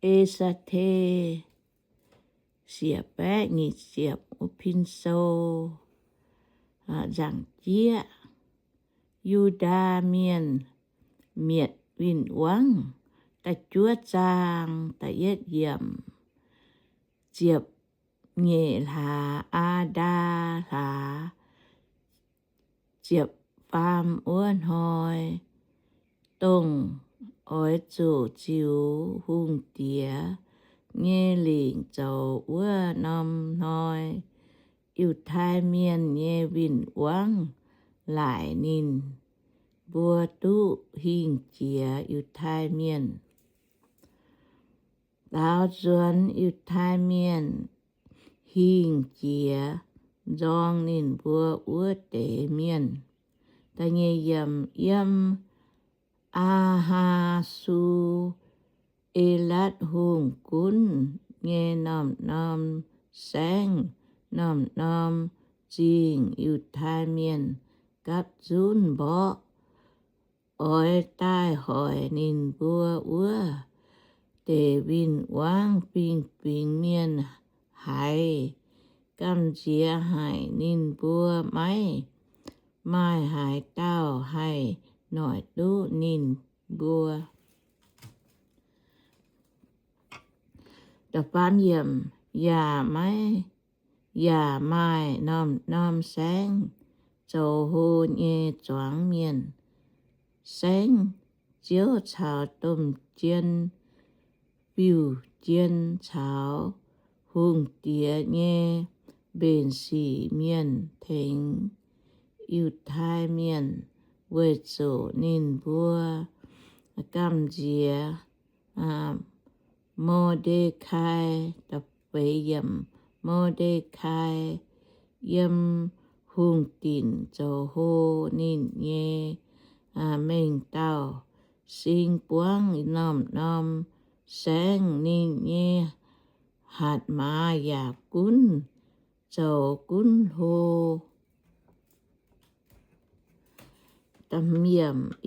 E^saa^te, siec baeqv nyic ziepc, wuov pin sou, nzaangc jieqv. Yu^ndaa Mienh mietc win-wangv. Da'juov zaang, da'yietv yiemc. Ziepc nyeic hlaax, Aa^ndaa hlaax, ziepc faam wuov hnoi, dongh oix zuqc ziux hungh diex nyei lingc zoux wuov norm hnoi, Yiutai Mienh nyei win-wangv laaic ninh mbuo duqv hingh jiex Yiutai Mienh. Daaux nzuonx Yiutai Mienh hingh jiex nzorng ninh mbuo wuov deix mienh. Da'nyeic yiemc, yiem Aa^haa^su^e^latv Hungh gunv nyei norm-norm saengv, norm-norm zingh, Yiutai Mienh gapv zunv mborqv oix daaih hoic ninh mbuo wuov deix win-wangv fingx-fingx mienh haiz. Gamh nziex haic, ninh mbuo maiv maaih haaix dauh haih noic duqv ninh mbuo. Da'faam yiemc, yaac maiv, yaac maaih norm-norm saengv zoux hlo nyei zuangx mienh. Saengv, ziouv caux domh jien, fiuv-jien caux hungh diex nyei mbenc sic mienh tengx Yiutai Mienh, weic zuqc ninh mbuo gamh nziex Mo^nde^kai. Da'feix yiemc, Mo^nde^kai yiem hungh dinc zoux hlo ninh nyei mengh dauh sing buangv norm-norm saengv. Ninh nyei hatc maaz yaac gunv zoux gunv hlo.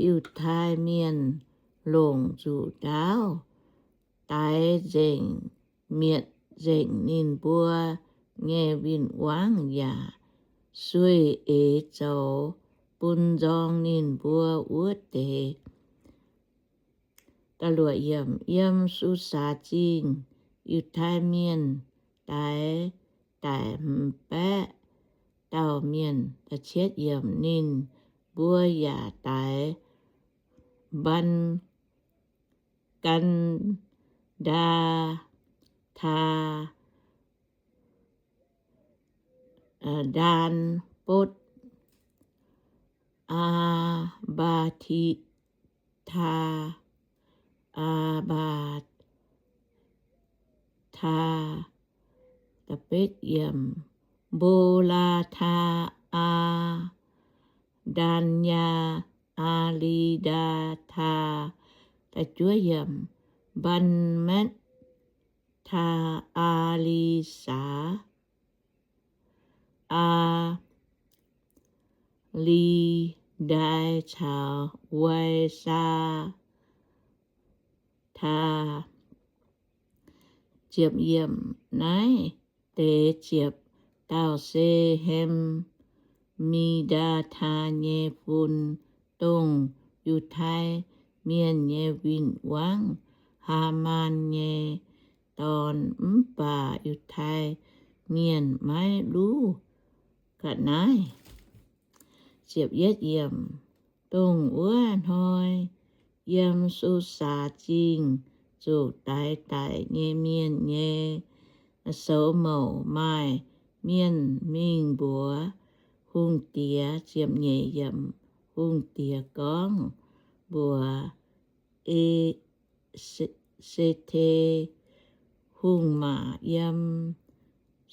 Yiutai Mienh longc nzuqc ndaauv daix nzengc, mietc nzengc ninh mbuo nyei win-wangv yaac sueih eix zoux bun nzorng ninh mbuo wuov deix. Yiem Susaa Zingh, Yiutai Mienh daix daic hmz baeqv dauh mienh. Ninh mbuo yaac daix Mbaan, Gan^ndaa, Taa, Ndaan, Botv, Aa^mbaa^ti, Taa, Aa^mbaa, Taa, Mbo^laa^taa, Aa, Ndaan^yaa, Aa^li^ndaa, Taa, Mbaan^metv, Taa, Aa^li^saa, Aa^li^ndai caux Wai^saa, Taa. Naaiv deix ziepc dauh se Hem^mi^ndaa^taa nyei fun, dongh Yiutai Mienh nyei win-wangv, Haamaan nyei dorn. Mv baac Yiutai Mienh maiv luv ga'naaiv. Dongh wuov hnoi, yiem Susaa Zingh zuqc daix daic nyei mienh nyei soux mouc maaih mienh mingh mbuox hungh diex. Hungh diex gorngv mbuox E Se^te, Hungh maac yiem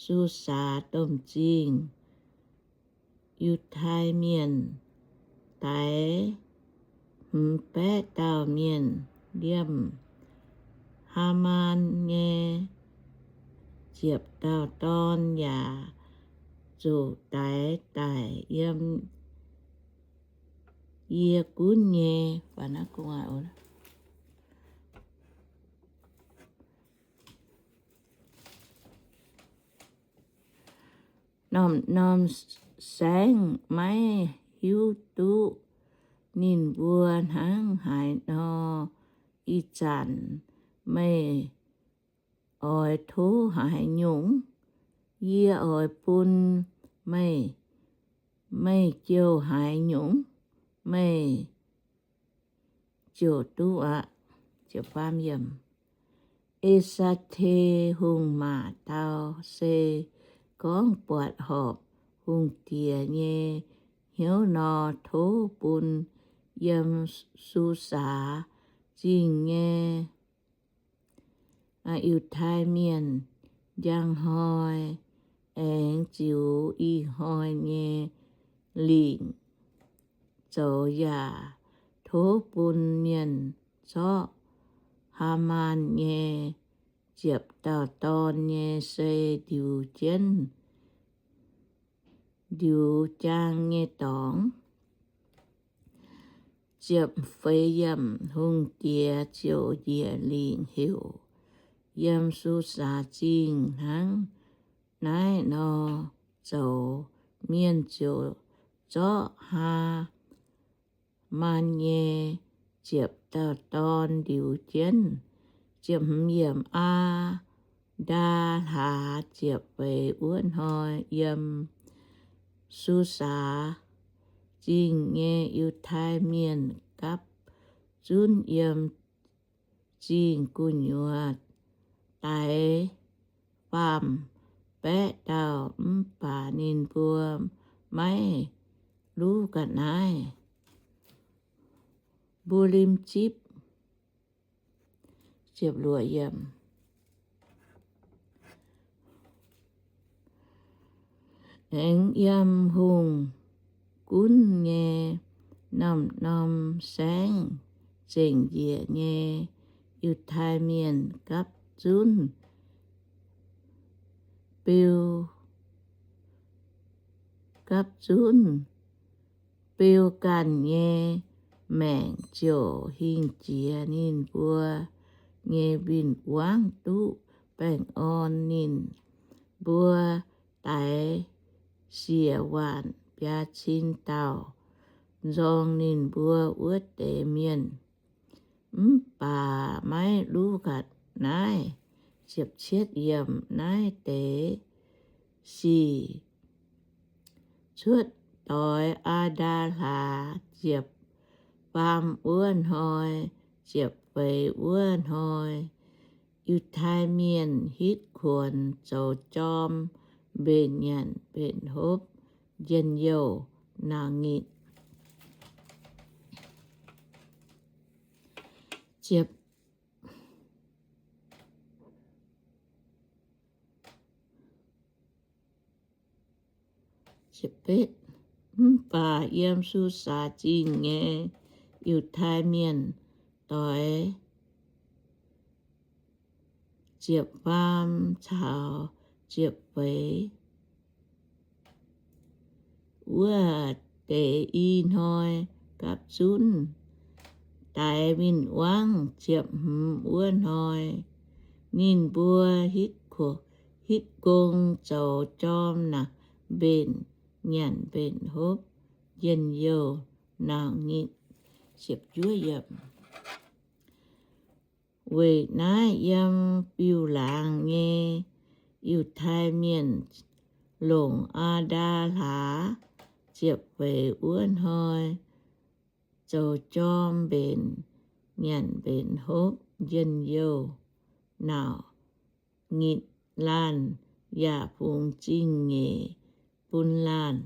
Susaa Domh Zingh, Yiutai Mienh daix hmz baeqv dauh mienh. Liemh Haamaan nyei ziepc dauh dorn yaac zuqc daix daic yiem yie gunv nyei. norm-norm saengv maiv hiuv duqv ninh mbuo hnangv haaix nor. Ih zanc meih oix tov haaix nyungc, yie oix bun meih. Meih jouh haaix nyungc, meih ziouc duqv aqv. E^saa^te Hungh maac dau se gorngv buatc horpc hungh diex nyei hnyouv nor, tov bun yiem Susaa Zingh nyei Yiutai Mienh njang hnoi aengx ziux ih hnoi nyei lingc zoux yaac tov bun mienh zorqv Haamaan nyei ziepc dauh dorn nyei sei ndiux jienv ndiux jaang nyei dorngx. Ziepc feix yiemc, hungh diex ziouc njiec lingc heuc yiem Susaa Zingh hnangv naaiv nor zoux. Mienh ziouc zorqv Haamaan nyei ziepc dauh dorn ndiux jienv. Ziepc hmz yiemc, aa ndaa hlaax ziepc feix wuov hnoi, yiem Susaa Zingh nyei Yiutai Mienh gapv zunv yiem zingh gu'nyuoz daix faam-baeqv dauh, mv baac ninh mbuo maiv luv ga'naaiv. Mbuo lim zipv. Aengx yiem hungh gunv nyei norm-norm saengv zengc njiec nyei Yiutai Mienh gapv zunv beu, gapv zunv beu ganh nyei maengc ziouc hingh jiex ninh mbuo nyei win-wangv duqv baengh orn. Ninh mbuo daix siec waanc biaa cin dauh nzorng ninh mbuo wuov deix mienh, mv baac maiv luv ga'naaiv. Naaiv deix sic cuotv doix aa ndaa hlaax ziepc faam wuov hnoi, ziepc feix wuov hnoi, Yiutai Mienh hitv kuonx zoux jorm mbenc nyanc mbenc hopv, njien-youh nauz-ngitc. Mv baac yiem Susaa Zingh nyei Yiutai Mienh doix ziepc faam caux ziepc feix wuov deix i hnoi gapv zunv daix win-wangv. Ziepc hmz wuov hnoi, ninh mbuo hitv gong zoux jorm naaic mbenc nyanc mbenc hopv, njien-youh nauz-ngitc. Weic naaiv yiem biux laangz nyei Yiutai Mienh longc aa ndaa hlaax ziepc feix wuov hnoi zoux jorm mbenc nyanc mbenc hopv, njien-youh nauz-ngitc laanh yaac fungx zingh nyeic bun laanh.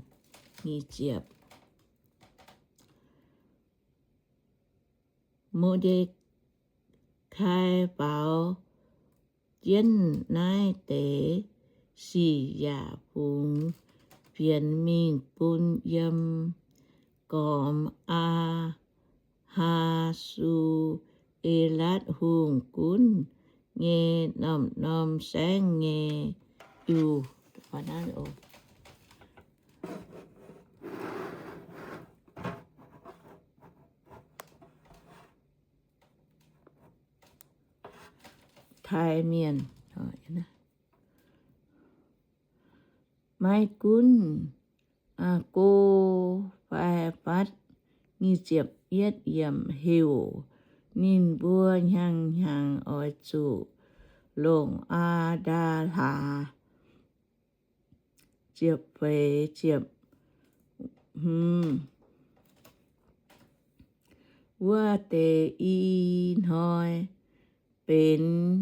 Mo^nde^kai faaux jienv naaiv deix sic yaac fungx fienx mingh bun yiem gormx Aa^haa^su^e^latv Hungh gunv nyei norm-norm saengv nyei iu tai mienh. Maiv gunv Go^fa^fatv, nyic ziepc yietv yiemc, heuc ninh mbuo hnyangx-hnyangx oix zuqc longc aa ndaa hlaax. Ziepc feix ziepc hmz, wuov deix i hnoi benx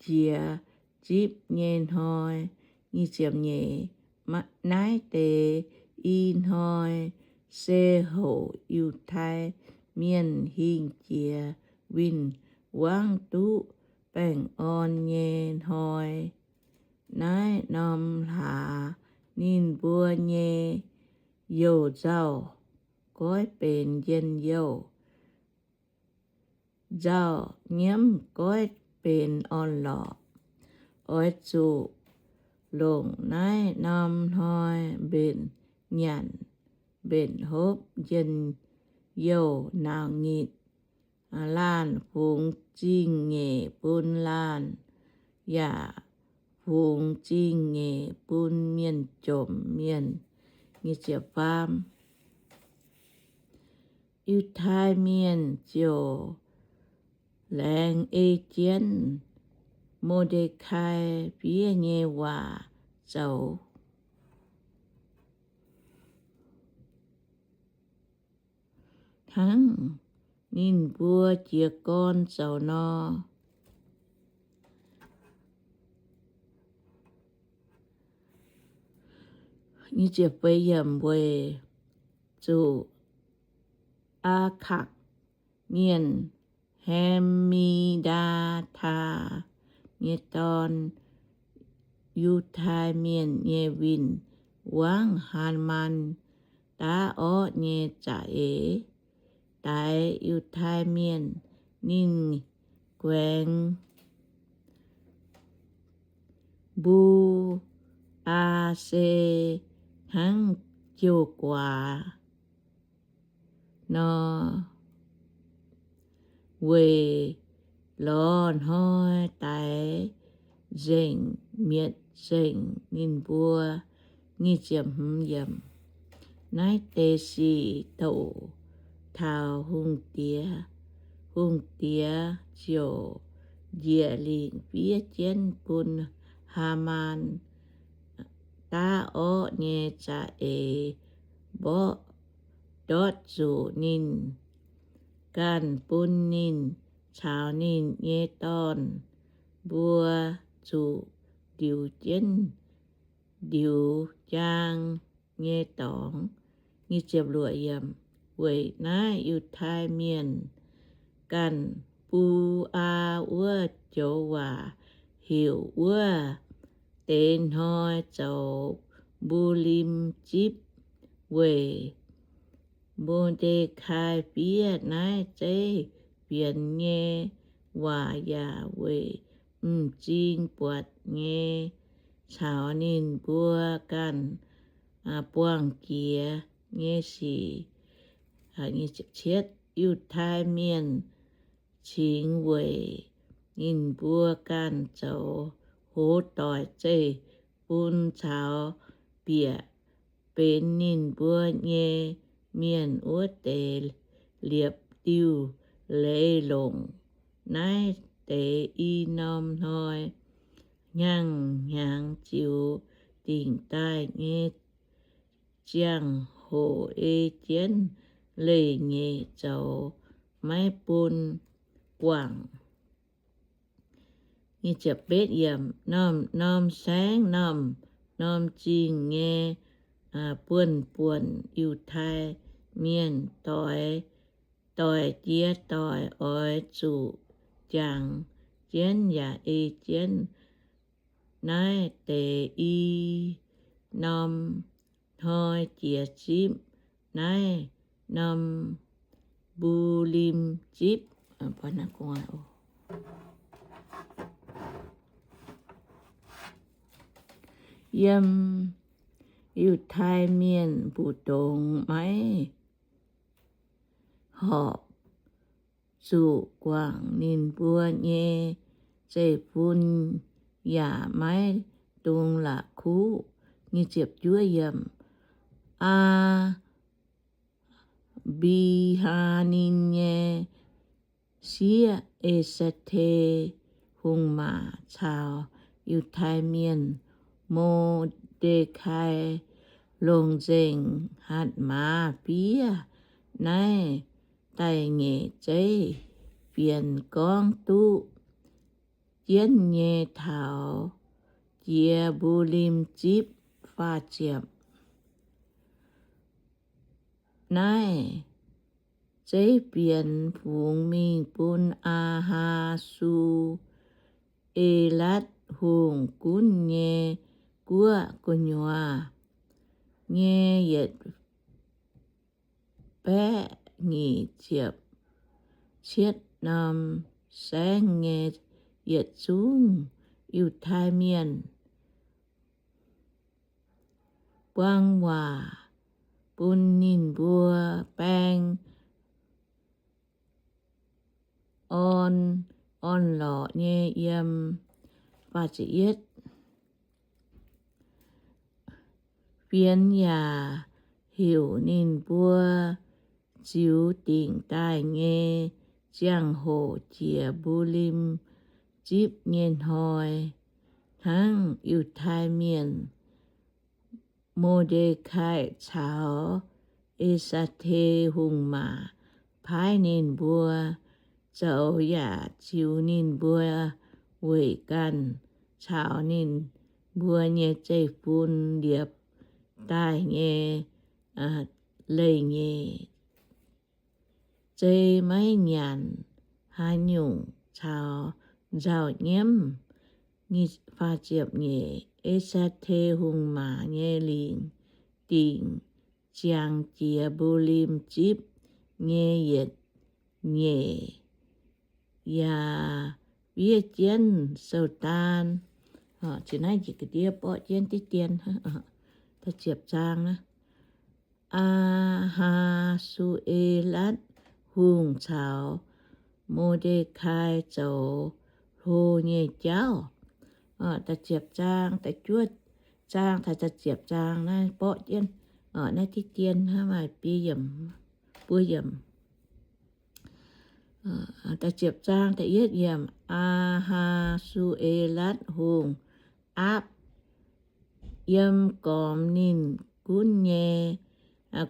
jiex zipv nyei hnoi. Nyic ziepc nyeic, naaiv deix i hnoi se houc Yiutai Mienh hingh jiex win-wangv duqv baengh orn nyei hnoi. Naaiv norm hlaax ninh mbuo nyei youh nzauh goiv benx njien-youh, nzauh nyiemv goiv benx orn-lorqc. Oix zuqc longc naaiv norm hnoi mbenc nyanc, mbenc hopv, njien-youh, nauc nyitc. Laanh fungx zingh nyeic bun laanh, yaac fungx zingh nyeic bun mienh jomc mienh. Nyic ziepc faam, Yiutai Mienh ziouc laengz ei jienv Mo^nde^kai fiev nyei waac zoux, hnangv ninh mbuo jiez gorn zoux nor. Weic zuqc Aa^kakc Mienh, Ham^mi^ndaa^taa nyei dorn, Yiutai Mienh nyei win-wangv Haamaan, daav orqv nyei za'eix, daix Yiutai Mienh. Ninh guaengx Mbu^aa^se hnangv jiouv guaax nor, weic lorz hnoi daix nzengc mietc zengc ninh mbuo. Naaiv deix sic douc taux hungh diex, hungh diex ziouc njiec lingc fiev jienv bun Haamaan, daav orqv nyei za'eix, mborqv ndortv zuqc ninh ganh bun ninh caux ninh nyei dorn mbuo zuqc ndiux jienv ndiux jaang nyei dorngx. Weic naaiv Yiutai Mienh ganh Mbu^aa wuov joux waac heuc wuov deix hnoi zoux Mbu^lim Zipv, weic Mo^nde^kai fiev naaiv zeiv fienx nyei waac yaac weic m'zing buatc nyei caux ninh mbuo ganh buangh jiex nyei sic. Yiutai Mienh cingx weic ninh mbuo ganh zoux hoz doic zeiv-fun caux bieqc benx ninh mbuo nyei mienh wuov deix liepc diuh leiz-longc. Naaiv deix i norm hnoi hnyangx-hnyangx ziux dingc daaih nyei ziangh hoc ei jienv leih nyeic zoux, maiv bun guangc. Norm-norm saengv, norm-norm zingh nyei buonv-buonc Yiutai Mienh doix, doic jiex doic oix zuqc jangx jienv yaac ei jienv naaiv deix i norm hnoi jiex zipv, naaiv norm Mbu^lim Zipv. Yiem Yiutai Mienh mbu'ndongx maiv horpc zuqc guangc ninh mbuo nyei zeiv-fun, yaac maiv dungz la'kuqv. Aa^mbi^haa^nin nyei sieqv, E^se^te, hungh maac caux Yiutai Mienh, Mo^nde^kai, longc nzengc hatc maaz fiev naaiv da'nyeic zeiv fienx gorngv duqv jienv nyei taux jiex Mbu^lim Zipv. Faah ziepc. Naaiv zeiv fienx fungx mingh bun Aa^haa^su^e^latv Hungh gunv nyei guoqv gu'nyuoz nyei yietc baeqv nyic ziepc cietv norm saengv nyei yietc zungv Yiutai Mienh buang waac bun ninh mbuo baeng orn, orn-lorqc nyei yiem. Fienx yaac heuc ninh mbuo ziux dingc daaih nyei ziangh hoc jiex Mbu^lim Zipv nyei hnoi, hnangv Yiutai Mienh, Mo^nde^kai caux E^se^te Hungh maac paaiv ninh mbuo zoux, yaac ziux ninh mbuo weic ganh caux ninh mbuo nyei zeiv-fun liepc daaih nyei leih nyeic zei maiv nyanc haaix nyungc caux nzauh nyiemv. E^se^te Hungh maac nyei lingc dingc ziangx jiex Mbu^lim Zipv nyei yietc nyeic yaac fiev jienv sou-daan. Ziex naaiv njiec ga'ndiev borqv jienv diqv dien. Da'ziepc zaang naaiv. Aa^haa^su^e^latv Hungh caux Mo^nde^kai zoux hlo nyei jauv. Da'ziepc zaang, da'juov zaang taux da'ziepc zaang naaiv borqv jienv naaiv diqv dien hnangv maaih biei yiemc, buo yiemc. Da'ziepc zaang da'yietv yiemc. Aa^haa^su^e^latv Hungh aapv yiem gormx ninh gunv nyei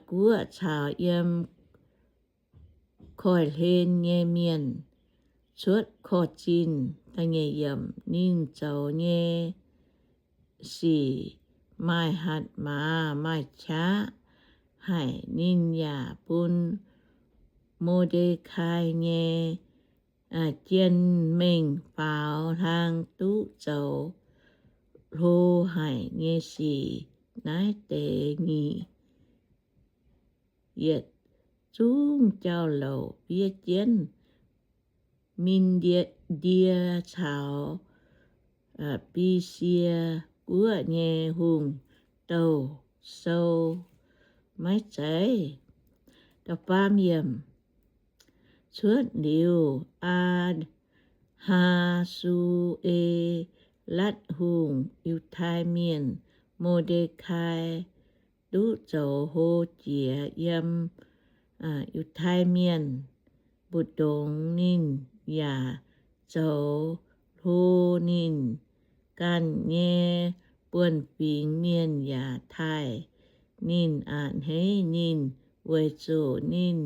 guoqv caux yiem koiv-hlen nyei mienh cuotv Ko^jin. Da'nyeic yiemc. Ninh zoux nyei sic maaih hatc maaz maaih qaqv haic. Ninh yaac bun Mo^nde^kai nyei jien-mengh faaux hlang duqv zoux hlo haic nyei sic. Naaiv deix nyic yietc zungv jauv-louc fiev jienv Min^ndie caux Bisie guoqv nyei hungh douh sou maiv zeiz. Cuotv liuz, Aa^haa^su^e^latv Hungh, Yiutai Mienh, Mo^nde^kai, duqv zoux hlo jiex yiem Yiutai Mienh mbu'ndongx. Ninh yaac zoux hlo ninh ganh nyei buonv-fingx mienh yaac taaih ninh a'hneiv ninh, weic zuqc ninh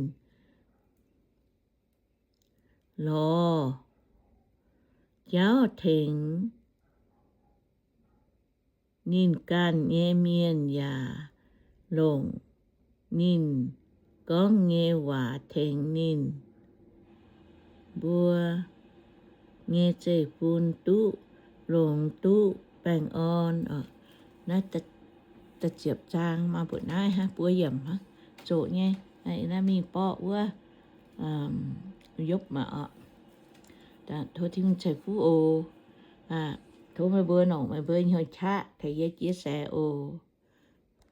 lorz jauv tengx ninh ganh nyei mienh yaac longc ninh gorngv nyei waac tengx ninh mbuo nyei zeiv-fun duqv longx duqv baengh orn. Naaiv da'ziepc zaang maaih mbuoqc naaiv hnangv, buo yiemc hnangv, zoqc nyei. Naaiv mingh borqv wuov, yopv maah oc. Tov Tin-Hungh ceix fuqv oc. Tov meih mbuo nongc meih mbuo nyei qaqv tengx yie jiex se oc.